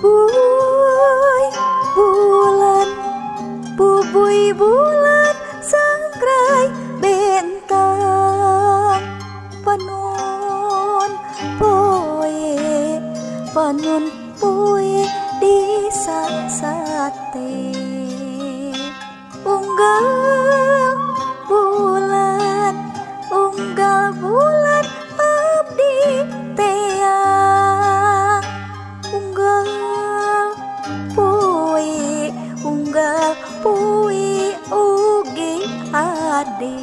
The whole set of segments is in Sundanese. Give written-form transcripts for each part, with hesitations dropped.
Bubuy bulan, bubuy bulan sangrai bentang. Panon poe di sasate. Unggal bulan abdi teang. Unggal poe oge ade.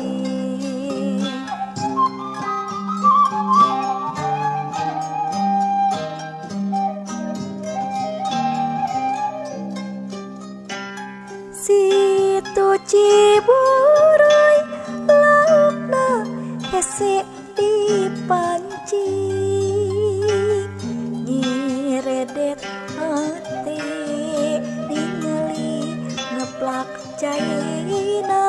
Situ Ciburuy laukna hese dipancing. Nyiredet hate ningali ngeplak caina.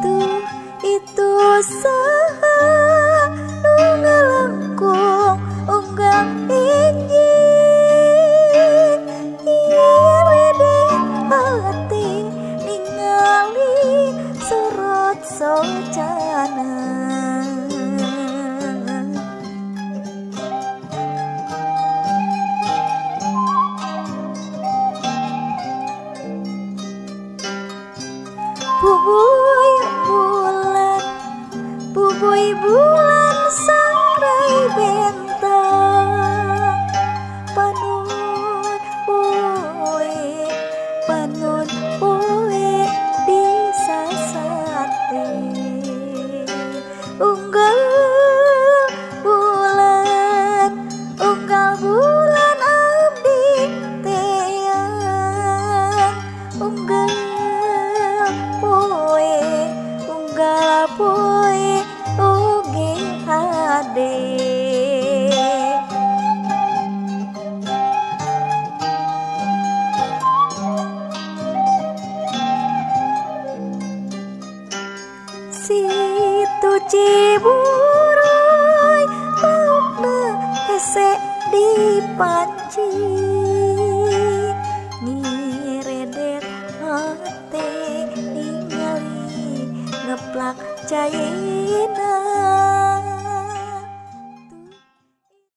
Tuh itu saha nu ngalangkung unggal enjing. Nyiredet hate ningali sorot socana. Bubuy bulan sangrai bentang. Panon poe di sasate. Unggal bulan abdi teang. Unggal poe oge hade. Situ Ciburuy laukna hese dipancing. Nyiredet hate ningali ngeplak caina.